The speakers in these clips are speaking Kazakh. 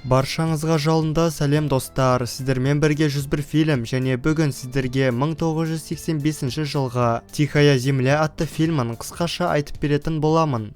Баршаңызға жалынды сәлем, достар! Сіздермен бірге 101 фильм және бүгін сіздерге 1985 жылғы «Тихая земля» атты фильмін қысқаша айтып беретін боламын.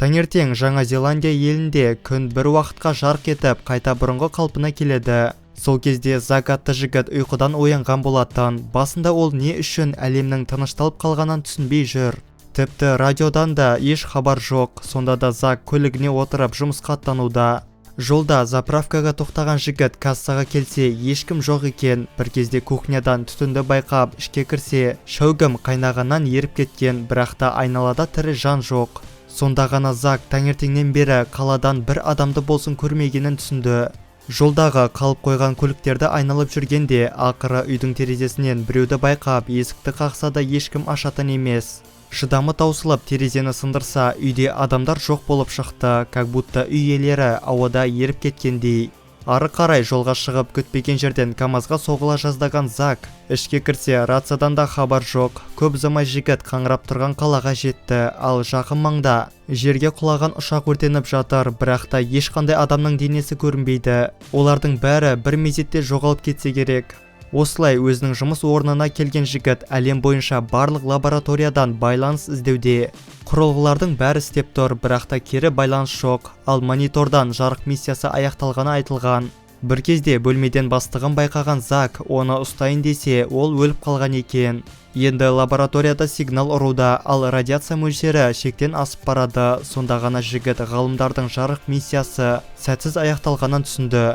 Таңертең Жаңа Зеландия елінде күн бір уақытқа жарқ етіп, қайта бұрынғы қалпына келеді. Сол кезде Зак атты жігіт ұйқыдан оянған болатын. Басында ол не үшін әлемнің тынышталып қалғанын түсінбей жүр. Тіпті радиодан да еш хабар жоқ. Сонда да Зак көлігіне отырып жұмысқа аттануда. Жолда заправкаға тоқтаған жігіт кассаға келсе, ешкім жоқ екен. Бір кезде кухнядан түтінді байқап, ішке кірсе, шәугім қайнағаннан еріп кеткен, бірақ та айналада тірі жан жоқ. Сонда ғана Зак таңертеңнен бері қаладан бір адамды болсын көрмегенін түсінді. Жолдағы қалып қойған көліктерді айналып жүргенде, ақыры үйдің терезесінен біреуді байқап, есікті қақса да ешкім ашатын емес. Шыдамы таусылып терезені сындырса, үйде адамдар жоқ болып шықты, как будто үй иелері ауада еріп кеткендей. Ары қарай жолға шығып, күтпеген жерден КамАЗға соғыла жаздаған Зак ішке кірсе, рациядан да хабар жоқ. Көп ұзамай жігіт қаңырап тұрған қалаға жетті, ал жақын маңда жерге құлаған ұшақ өртеніп жатыр, бірақ та ешқандай адамның денесі көрінбейді. Олардың бәрі бір мезетте жоғалып кетсе керек. Осылай өзінің жұмыс орнына келген жігіт әлем бойынша барлық лабораториядан байланыс іздеуде. Құрылғылардың бәрі істеп тұр, бірақ та кері байланыс жоқ, ал монитордан жарық миссиясы аяқталғаны айтылған. Бір кезде бөлмеден бастығын байқаған Зак оны ұстайын десе, ол өліп қалған екен. Енді лабораторияда сигнал ұруда, ал радиация мөлшері шектен асып барады. Сонда ғана жігіт ғалымдардың жарық миссиясы сәтсіз аяқталғанын түсінді.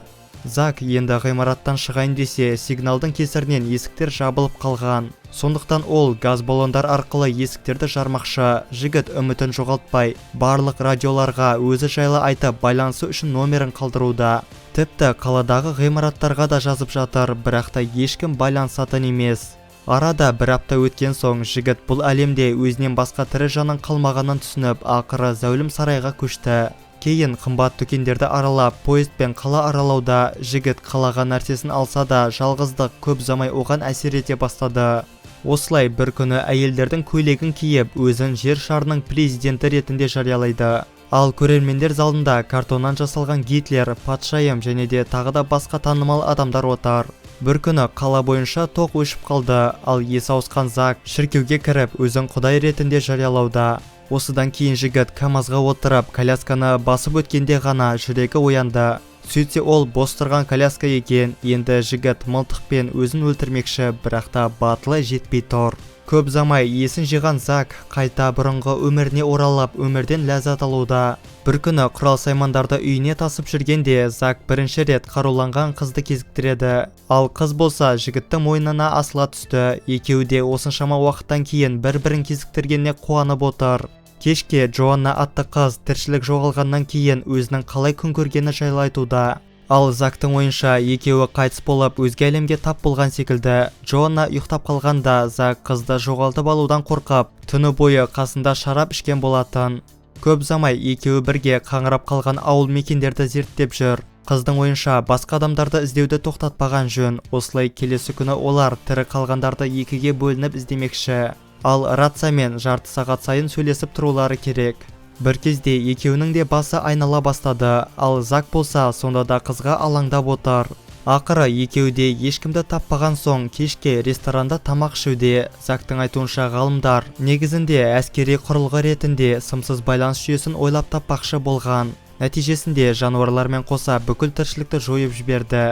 Зак енді ғимараттан шығайын десе, сигналдың кесірінен есіктер жабылып қалған. Сондықтан ол газ баллондар арқылы есіктерді жармақшы. Жігіт үмітін жоғалтпай, барлық радиоларға өзі жайлы айтып, байланысу үшін номерін қалдыруда. Тіпті қаладағы ғимараттарға да жазып жатыр, бірақ та ешкім байланысатын емес. Арада бір апта өткен соң жігіт бұл әлемде өзінен басқа тірі жанның қалмағанын түсініп, ақыры зәулім сарайға көшті. Кейін қымбат дүкендерді аралап, поездбен қала аралауда жігіт қалаған нәрсесін алса да, жалғыздық көп ұзамай оған әсер ете бастады. Осылай бір күні әйелдердің көйлегін киіп, өзін жер шарының президенті ретінде жариялайды. Ал көрермендер залында картоннан жасалған Гитлер, патшайым және де тағы да басқа танымал адамдар отыр. Бір күні қала бойынша тоқ өшіп қалды, ал есі ауысқан Зак шіркеуге кіріп, өзін құдай ретінде жариялауда. Осыдан кейін жігіт КамАЗға отырып, колясканы басып өткенде ғана жүрегі оянды. Сөйтсе ол бос тұрған коляска екен. Енді жігіт мылтықпен өзін өлтірмекші, бірақ та батылы жетпей тұр. Көп ұзамай есін жиған Зак қайта бұрынғы өміріне оралып, өмірден ләззат алуда. Бір күні құрал-саймандарды үйіне тасып жүргенде Зак бірінші рет қаруланған қызды кезіктіреді. Ал қыз болса жігіттің мойнына асыла түсті. Екеуі де осыншама уақыттан кейін бір-бірін кезіктіргеніне қуанып отыр. Кешке Джоанна атты қыз тіршілік жоғалғаннан кейін өзінің қалай күн көргені жайлы айтуда. Ал Зактың ойынша екеуі қайтыс болып өзге әлемге тап болған секілді. Джоанна ұйықтап қалғанда Зак қызды жоғалтып алудан қорқып, түні бойы қасында шарап ішкен болатын. Көп ұзамай екеуі бірге қаңырап қалған ауыл мекендерді зерттеп жүр. Қыздың ойынша басқа адамдарды іздеуді тоқтатпаған жөн. Осылай келесі күні олар тірі қалғандарды екіге бөлініп іздемекші. Ал рациямен жарты сағат сайын сөйлесіп тұрулары керек. Бір кезде екеуінің де басы айнала бастады, ал Зак болса сонда да қызға алаңдап отыр. Ақыры екеуі де ешкімді таппаған соң кешке ресторанда тамақ ішуде. Зактың айтуынша ғалымдар негізінде әскери құрылғы ретінде сымсыз байланыс жүйесін ойлап таппақшы болған. Нәтижесінде жануарлармен қоса бүкіл тіршілікті жойып жіберді.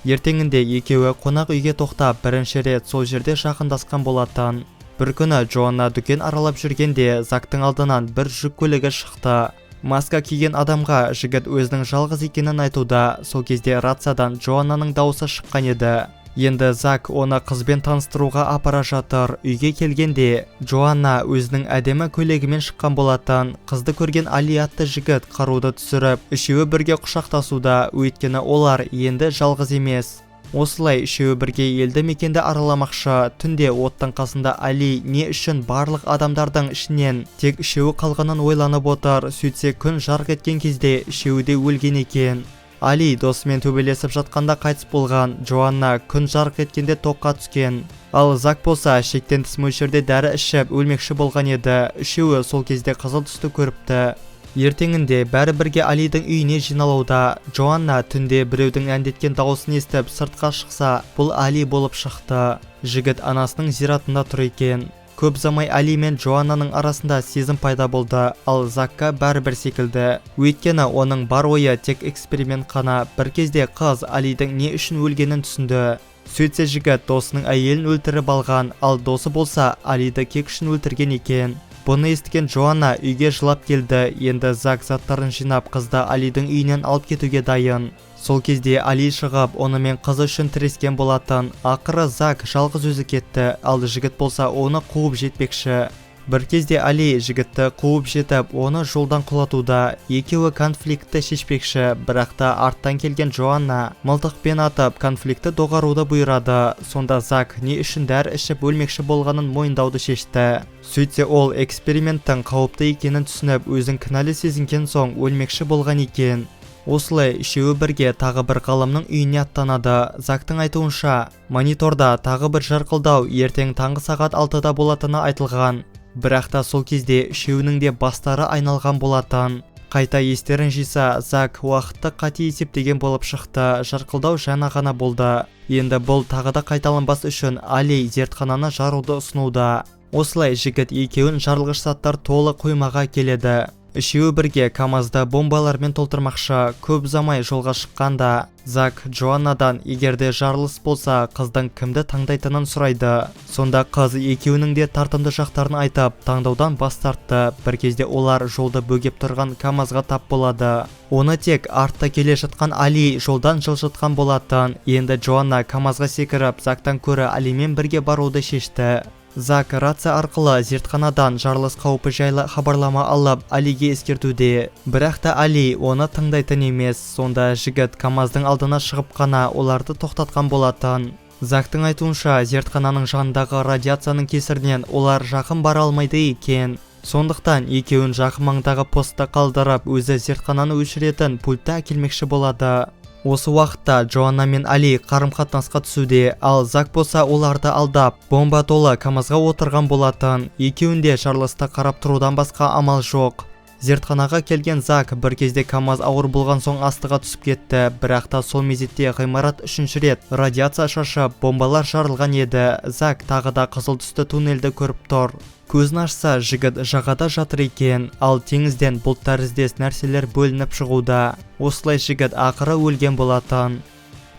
Ертеңінде екеуі қонақ үйге тоқтап, бірінші рет сол жерде жақындасқан болатын. Бір күні Джоанна дүкен аралап жүргенде Зактың алдынан бір жүк көлігі шықты. Маска киген адамға жігіт өзінің жалғыз екенін айтуда. Сол кезде рациядан Джоаннаның дауысы шыққан еді. Енді Зак оны қызбен таныстыруға апара жатыр. Үйге келгенде Джоанна өзінің әдемі көйлегімен шыққан болатын. Қызды көрген Али атты жігіт қаруды түсіріп, үшеуі бірге құшақтасуда, өйткені олар енді жалғыз емес. Осылай үшеуі бірге елді мекенді араламақшы. Түнде оттың қасында Али не үшін барлық адамдардың ішінен тек үшеуі қалғанын ойланып отыр. Сөйтсе күн жарқ еткен кезде үшеуі де өлген екен. Али досымен төбелесіп жатқанда қайтыс болған. Джоанна күн жарқ еткенде тоққа түскен. Ал Зак болса шектен тыс мөлшерде дәрі ішіп өлмекші болған еді. Үшеуі сол кезде қызыл түсті көріпті. Ертеңінде бәрі бірге Алидің үйіне жиналуда. Джоанна түнде біреудің әндеткен дауысын естіп сыртқа шықса, бұл Али болып шықты. Жігіт анасының зиратында тұр екен. Көп ұзамай Али мен Джоаннаның арасында сезім пайда болды, ал Закка бәрібір секілді. Өйткені оның бар ойы тек эксперимент қана. Бір кезде қыз Алидің не үшін өлгенін түсінді. Сөйтсе, жігіт досының әйелін өлтіріп алған, ал досы болса Алиді кек үшін өлтірген екен. Бұны естіген Джоанна үйге жылап келді. Енді Зак заттарын жинап, қызды Алидің үйінен алып кетуге дайын. Сол кезде Али шығып, онымен қызы үшін тірескен болатын. Ақыры Зак жалғыз өзі кетті, ал жігіт болса оны қуып жетпекші. Бір кезде Али жігітті қуып жетіп, оны жолдан құлатуда. Екеуі конфликтті шешпекші, бірақ та арттан келген Джоанна мылтықпен атып, конфликтті доғаруды бұйырады. Сонда Зак не үшін дәрі ішіп өлмекші болғанын мойындауды шешті. Сөйтсе, ол эксперименттің қауіпті екенін түсініп, өзін кінәлі сезінген соң өлмекші болған екен. Осылай үшеуі бірге тағы бір ғалымның үйіне аттанады. Зактың айтуынша, мониторда тағы бір жарқылдау ертең таңғы сағат 6-да болатыны айтылған. Бірақ та сол кезде үшеуінің де бастары айналған болатын. Қайта естерін жиса, Зак уақытты қате есептеген болып шықты. Жарқылдау жаңа ғана болды. Енді бұл тағы да қайталанбас үшін Али зертхананы жаруды ұсынуда. Осылай жігіт екеуін жарылғыш заттар толы қоймаға келеді. Үшеуі бірге КамАЗды бомбалармен толтырмақшы. Көп ұзамай жолға шыққанда Зак Джоаннадан егерде жарылыс болса, қыздың кімді таңдайтынын сұрайды. Сонда қыз екеуінің де тартымды жақтарын айтып, таңдаудан бас тартты. Бір кезде олар жолды бөгеп тұрған КамАЗға тап болады. Оны тек артта келе жатқан Али жолдан жылжытқан болатын. Енді Джоанна КамАЗға секіріп, Зактан көрі Алимен бірге баруды шешті. Зак рация арқылы зертханадан жарылыс қаупі жайлы хабарлама алып, Алиге ескертуде. Бірақ та Али оны тыңдайтын емес. Сонда жігіт КамАЗдың алдына шығып қана оларды тоқтатқан болатын. Зактың айтуынша, зертхананың жанындағы радиацияның кесірінен олар жақын бара алмайды екен. Сондықтан екеуін жақын маңдағы постта қалдырып, өзі зертхананы өшіретін пультті әкелмекші болады. Осы уақытта Джоанна мен Али қарым-қатынасқа түсуде, ал Зак болса оларды алдап, бомба толы КамАЗға отырған болатын. Екеуінде жарылысты қарап тұрудан басқа амал жоқ. Зертханаға келген Зак бір кезде КамАЗ ауыр болған соң астыға түсіп кетті, бірақ та сол мезетте ғимарат үшінші рет радиация шашып, бомбалар жарылған еді. Зак тағы да қызыл түсті туннельді көріп тұр. Көзін ашса, жігіт жағада жатыр екен, ал теңізден бұлт тәріздес нәрселер бөлініп шығуда. Осылай жігіт ақыры өлген болатын.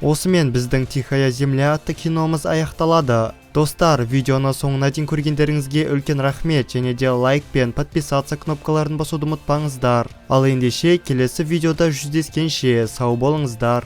Осымен біздің «Тихая земля» атты киномыз аяқталады. Достар, видеоны соңына дейін көргендеріңізге үлкен рахмет, және де лайк пен подписаться кнопкаларын басуды ұмытпаңыздар. Ал ендеше келесі видеода жүздескенше сау болыңыздар.